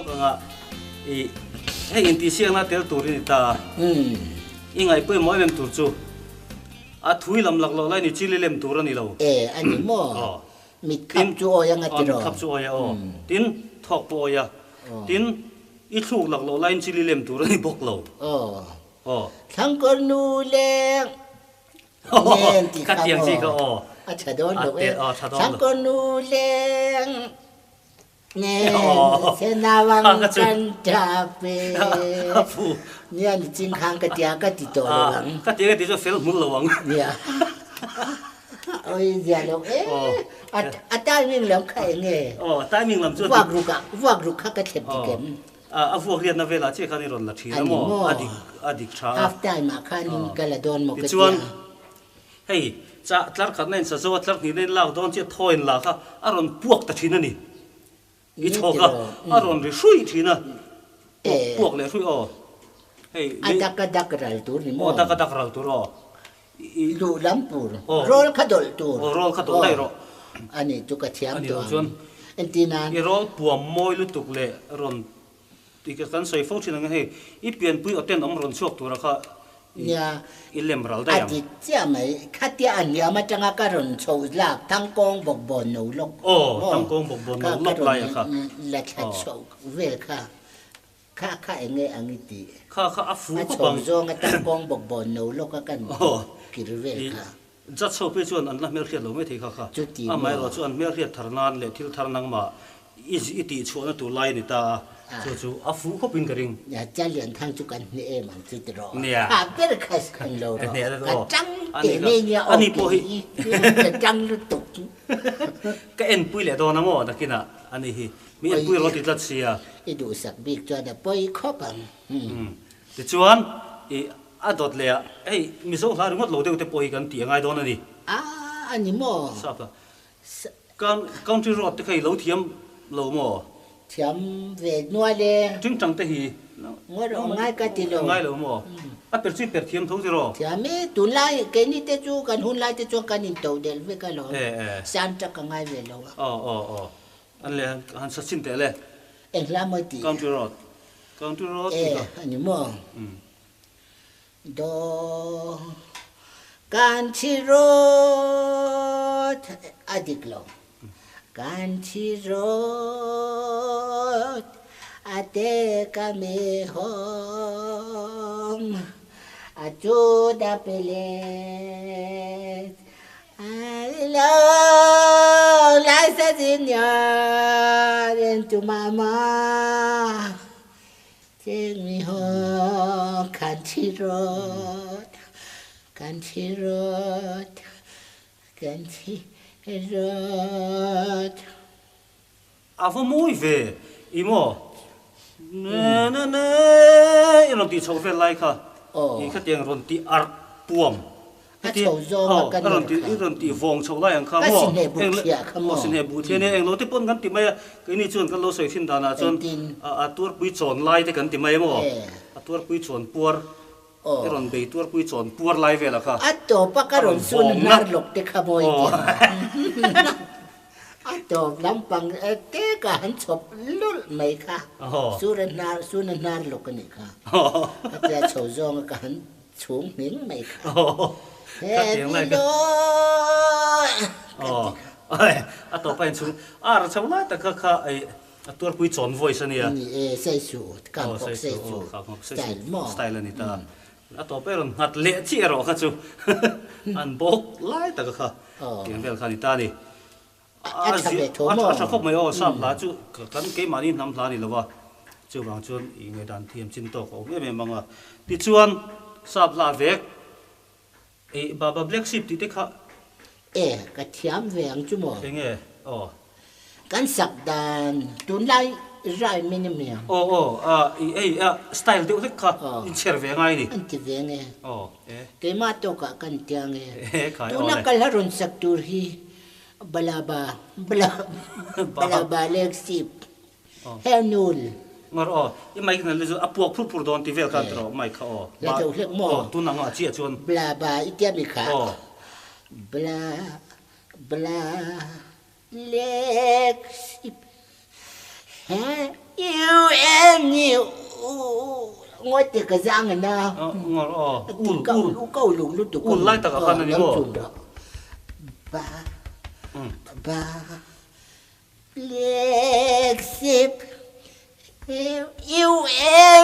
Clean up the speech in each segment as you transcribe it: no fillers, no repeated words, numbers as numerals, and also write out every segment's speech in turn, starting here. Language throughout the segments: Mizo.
bawk anga i hei intihsiakna tel tur i ni ta a. I ngaihpawimawh em em tur chu a thui lam lak loh lai ni chili lem tur a ni lo. E, a ni maw? Mit khap chu awi anga tiraw? Mit khap chu awi a aw. Tin, thawk pawh awi a. Tin, i thluk lak loh laiin chili lem tur a ni bawk lo. Aw. Thlangkawr nu leng nen tih kha maw? A tha dawn lo e. Thlangkawr nu leng nen se nauang kan tap e. Nia ni ching khang ka tia ka ti tawh lo ang. Ka tia ka ti chu fel hmul lo ang. Nia. Oi zia lo e. A timing lam kha eng nge? Aw timing lam chu. Vuak ruk ah vuak ruk kha ka thlep dik em? A vuak riatna velah chiah khan i rawn la thin a maw? A dik a dik tha a. Half time ah khan in ka la dawn maw ka tia. Tichuan hei chah tlar khatna in sa zo a tlar hnihna in lak dawn chiah thaw in la kha a rawn puak ta thin a ni. I chhawk a a rawn ri hruih thin a. Puak puak leh hruih aw. Hei A dak a dak ral tur ni maw? Aw dak a dak ral tur aw. Luh lam tur, rawl kha dawlh tur. Aw rawl kha dawlh daih rawh. A nih chu ka thiam tawh ang. Entir nan. I rawl puam mawi lutuk leh rawn ti kan sawi fo thin ang hei i pianpui aw ten awm rawn chhuak tura kha i lem ral daih ang. A dik chiah mai. Khatia a hniam atanga ka rawn chho lak Thangkawng bawkbawn no lawk. Aw Thangkawng bawkbawn no lawk lai a kha. Ka rawn la thla chho vel kha. Kha kha eng nge ang i tih? Kha kha a fu khawp ang. A chho zawng a tangkawng bawk bawn no lawk a kan kir vel kha. Judge ho phei chuan an la hmelhriat lo mai thei kha kha. Chuti maw? Amaherawh chu an hmelhriat thar nan leh thil thar nangmah i i tih chhuahna tur lai a ni ta a, chu chu a fu khawpin ka ring. Nia, Chalian thang chu kan hneh em ang chu tiraw? Nia. Kha ber kha kan lo rawh. Ka tang teh mai nia aw kei hi. Ka tang lutuk. Ka enpui leh dawn a maw nakinah a ni hi. Mi enpui rawh ti tlat sia. I duhsak bik chuan a pawi khawp ang. Tichuan, i a dawt leh ah, hei Mizo hla ringawt lo deuh te pawh hi kan tih a ngai dawn a ni. A, a ni maw? Sap a. Country road te kha i lo thiam lo maw? Thiam ve nual e. Tingtang te hi. Ngawi rawh, ngai ka ti lo. Ngai lo maw? A per chu i per thiam tho tiraw? Thiam e, tunlai keini te chu kan hunlai te chuan kan intoh delh vek alawm. Soundtrack ka ngai ve lo a. Aw, aw, aw. An le han sa chin teh le. Eng hla mawi tih? Country road. Country road tih kha. E a ni maw? Do Country road a dik lo. Country road a take me home a to the place A va mawi ve i maw? Ne ne ne i rawn tih chhoh vel lai kha i khatiang rawn tih arh puam. A chho zawng a ka nur kha. I rawn tih vawng chho lai ang kha maw? Ka sinheh buh thliah kha maw? Aw sinheh buh thliah nia englo te pawn kan ti mai a, keini chuan kan lo sawi thin danah chuan a tuarpui chawn lai te kan ti mai maw? A tuarpui chawn puar, i rawn bei tuarpui chawn puar lai velah kha. A tawp a ka rawn sun hnar lawk te kha maw i ti ang. A tawp lampang te ka han chhawp lulh mai kha. Sura hnar, suna hnar lawk a nih kha. A tia chho zawng a ka han Chhung hming mai kha. He mi lawi ka ti kha. A tawp a inchhung ar chho lai tak kha kha a tuarpui chawn voice a nia. Ni e, sei su, kang bawk sei su, style maw? Style a ni ta. A tawp erawh nghat leh chiah erawh kha chu an bawk lai tak kha tiang vel kha a ni ta a ni. A tha ve tho maw? A tha khawp mai aw, sap hla chu kan keimahni hnam hla a ni lo va, chuvang chuan i ngaihdan thiam chin tawk a awm em em ang a. Tichuan, sap hla vek, i Baba Black Sheep tih te kha. E, ka thiam ve ang chu maw? Eng nge? Aw. Kan sak dan tunlai rai min a mi ang. Aw aw, a i ei a style deuh hlek kha inchher ve ngai a ni. An ti ve nge. Aw, e. Keimah tawkah kan tia nge. E, khai aw le. Tuna ka hla rawn sak tur hi Balaba bla balaba lek sip her nul. Ngawr aw, i mic na chu a puak phur phur dawn ti vel khan tawh mic kha aw. La deuh hlek maw? Aw, tun ang a chiah chuan. Blaba i tia mi kha. Aw. Bla bla lek sip her UL. Ngawi teh ka zang a na. Ngawr aw. Ul ul. U ka uluk lutuk. Ul lai takah khan a ni maw? Ba ba black sheep U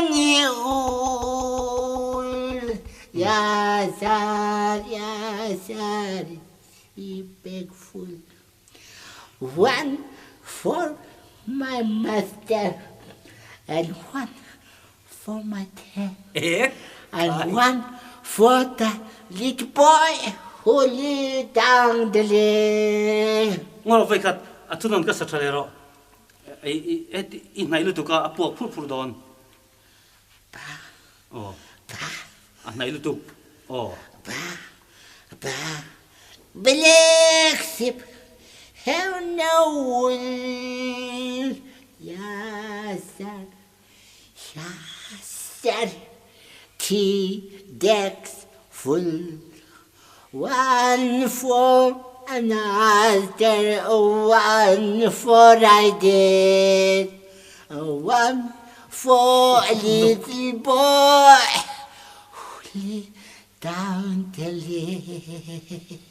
N E ul ya sar ya sar she bag full One for my master and one for my tail and one for the little boy who live down the lane. Ngaw vei khat a thunawn ka sa tha leh rawh. I hnaih lutuk a, a puak phur phur dawn. Ba. Aw. Ba. A hnaih lutuk. Aw. Ba. Ba. Black sheep have no wool. Ya sir. Ya sir. Tea decks full. One for another, one for I did, one for a little boy who lived down the lane.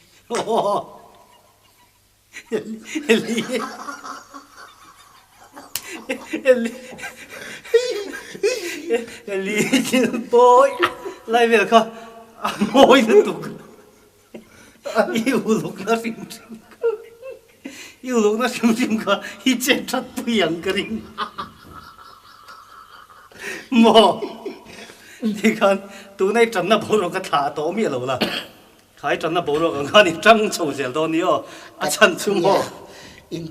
Little boy lai vel kha a mawi lutuk i uluk na hrim hrim kha i uluk na hrim hrim kha i che that pui ang ka ring maw tikhan tuna i tanna boruak a thlah tawh miah lo la. Khai tanna boruak ang khan i tang chho zel dawn ni aw, a chhan chu maw? In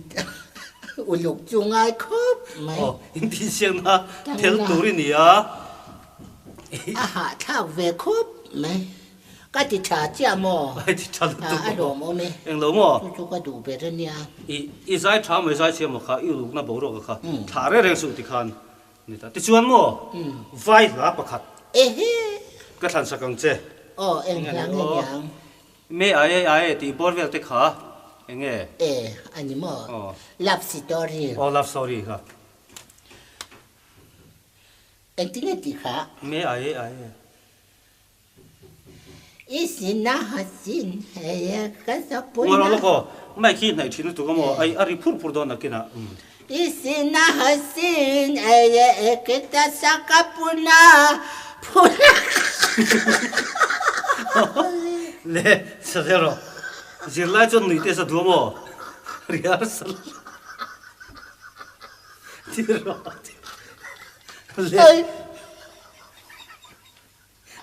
uluk chu ngai khawp mai. Aw, in tihsiakna tel tur i ni a. A hahthlak ve khawp mai. Ka ti tha chiah maw? Ai ti tha lutuk maw? A lawmawm e. Englo maw? Chu chu ka duh ber a nia. I i zai tha maw i zai chhia maw kha i ulukna boruak a kha thlah reng reng suh ti khan Ni ta. Tichuan maw, vai hla pakhat ka thlan sak ang che. Aw, eng hla nge ni ang? Me ae ae tih bawr vel te kha eng nge? E, a ni maw? Love story. Aw, love story kha. Engtin nge tih kha? Me ae ae. I sin a ha sin hei e ka zapui na. Ngawr lawk aw, mic hi hnaih thin lutuk a maw, ai a ri phur phur dawn nakinah. I sin a ha sin hei e ka sakapuna phuna. Le, sa zel rawh. Zirlai chuan nui te sa duh a maw? Rehearsal. Ti rawh. Le.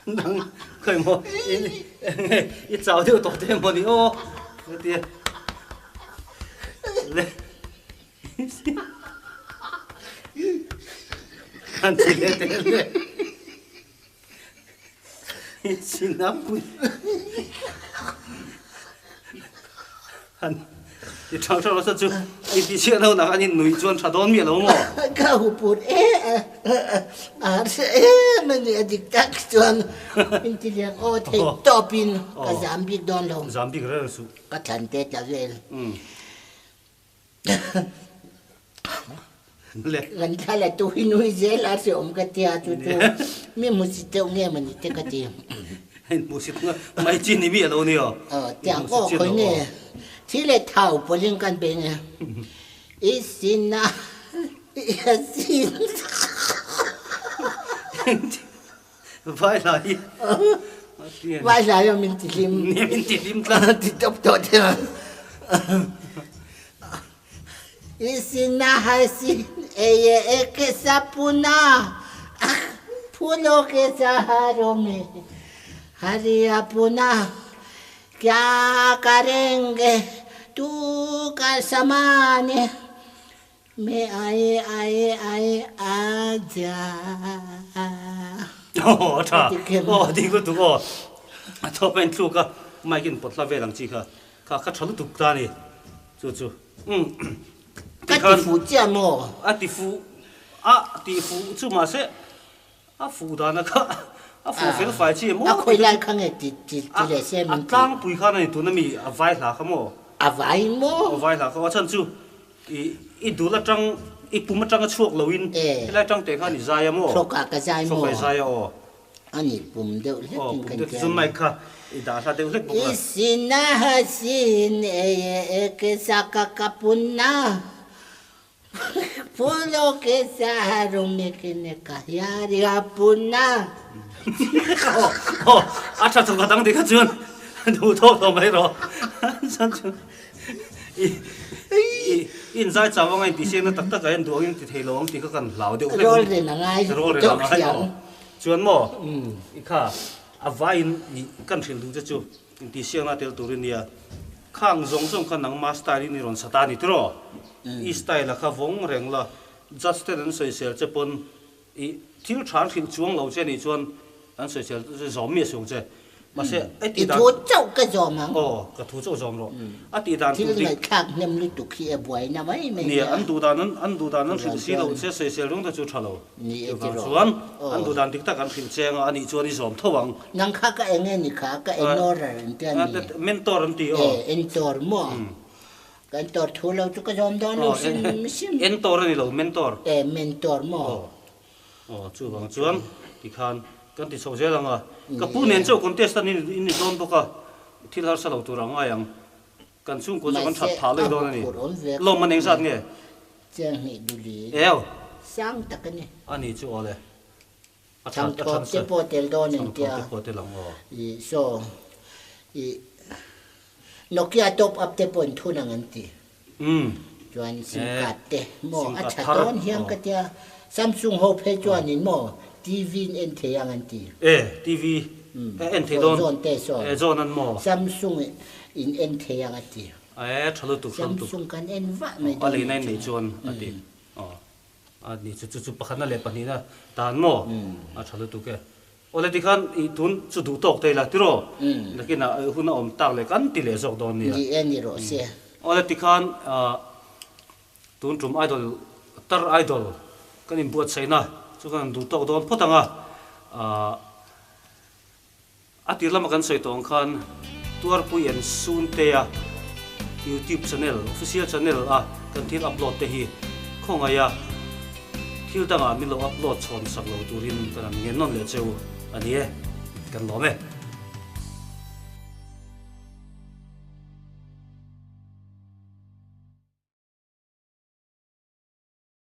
Nang khawi maw i chau deuh tawh te emaw ni aw ka ti a le an ti leh teh le i chin a pui Han ti thang thang nasa chu i ti chhiah lo nak an in nuih chuan tha dawn miah lo maw? Ka huput e a hre em a ni a dik tak chuan in ti lian aw theih tawp in ka zam bik dawn lo. Zam bik reng suh. Ka thlan te tla vel. Le. Kan thla la tu hi nui zel a hreawm ka tia chu chu mi hmusit deuh nge mawni te ka ti. Hei hmusit nga mai chi ni miah lo ni aw. Aw tiang aw khawi nge thi leh thau pawlin kan bei nge i sin a i a sin. Vai hlai hi. Vai hlai a min ti hlim. Min ti hlim tlat. Ti tawp tawh te. Isina hasin eye eke sapuna phulo ke saharo me hari apuna kya karenge tu ka samane me ae ae ae aja. Aw a tha aw ding lutuk aw a thawp a inthluk a mic in pawt hla vel ang chi kha kha kha tha lutuk ta a ni chu chu umm Ka ti fuh chiah maw? A ti fuh a ti fuh chu mahse a fuh dana kha a fuh fel fai chi maw? A khawi lai kha nge ti ti ti leh se min ti. A tlangpui khan a ni tuna mi a vai hla kha maw? A vai maw? A vai hla kha aw a chhan chu i i dul atang. i pum atanga chhuak loin helai tang te khan i zai a maw? Thawkah ka zai maw? Thawkah i zai a aw. A ni pum deuh hlek in kan tia a ni. Mic kha i dah hla deuh hlek bawk a. I sina sin e ke saka ka punna phulo ke saru me ke ne ka hiari a punna. Aw a tha thawk a dang dikha chuan duh thawk lo mai rawh. Chuan chu i i inzai chau anga intihsiakna tak takah hian duh angin ti thei lo ang tih kha kan hlau deuh hlek a ni. Rawl ren a ngai Rawl ren a ngai aw. Chuan maw i kha a vaiin i kan hrilh duh che chu intihsiakna tel tur i nia. Khang zawng zawng kha nangma style in i rawn sa ta a ni tiraw? I style a kha vawng reng la, judge ten an sawisel che pawn I thil tha an hrilh chuang lo che nih chuan an sawisel zawm mi a suang che. Mahse a tih dan. I thu chauh ka zawm ang. Aw, ka thu chauh zawm rawh. A tih dan tur dik. Thil ngaihthlak hnem lutuk hi a buaina mai mai nia. Nia, an duh dan an duh dan an hrilh si lo che sawisel reng te chu tha lo. Ni e ti rawh. Chuan an duh dan dik tak an hrilh che anga anih chuan i zawm tho ang. Nang kha ka eng nge ni kha? Ka enorer an ti a ni. Mentor an ti aw. E, entor maw? Kan tor thu lo chu ka zawm dawn lo hrim hrim. Entor a ni lo, mentor. E, mentor maw? Aw, chuvang chuan tikhan kan ti chho zel ang a. Ka pu nen chauh contest an in ni dawn bawk a, thil harsa lo tur a ngai ang. Kan chhungkua chu kan that phah leh dawn a ni. Lawm man engzat nge? Chiang hnih duli. Eo. Sang tak a ni. A ni chu aw le. A that, a that te pawh tel dawn an tia. Changthawp te pawh tel ang aw. I so i Nokia top up te pawh an thun ang an ti. Umm. Chuan sim card te maw a tha dawn hian ka tia. Samsung ho phei chuanin maw TV in en thei ang an ti. E TV en thei dawn. Zawn te sawn. E zawn an maw. Samsung in en thei ang a ti. E tha lutuk tha lutuk. Samsung kan en vah mai dawn. A leina in neih chuan a ti. Aw. A ni chu chu chu pakhatna leh pahnihna tan maw a tha lutuk e. Awle tikhan i tun chu duh tawk te ila tiraw nakinah hun a awm tak leh kan ti leh zawk dawn nia. Ni e ni rawh se. Awle tikhan tun tum idol tar idol kan inbuatsaihna chu kan duh tawk dawn phawt ang a. A tir lama kan sawi tawh ang khan Tuarpui and Suntea YouTube channel, official channel a kan thil upload te hi khawngaih a thil dangah min lo upload chhawn sak lo turin kan han ngen nawn leh cheu a ni e, kan lawm e.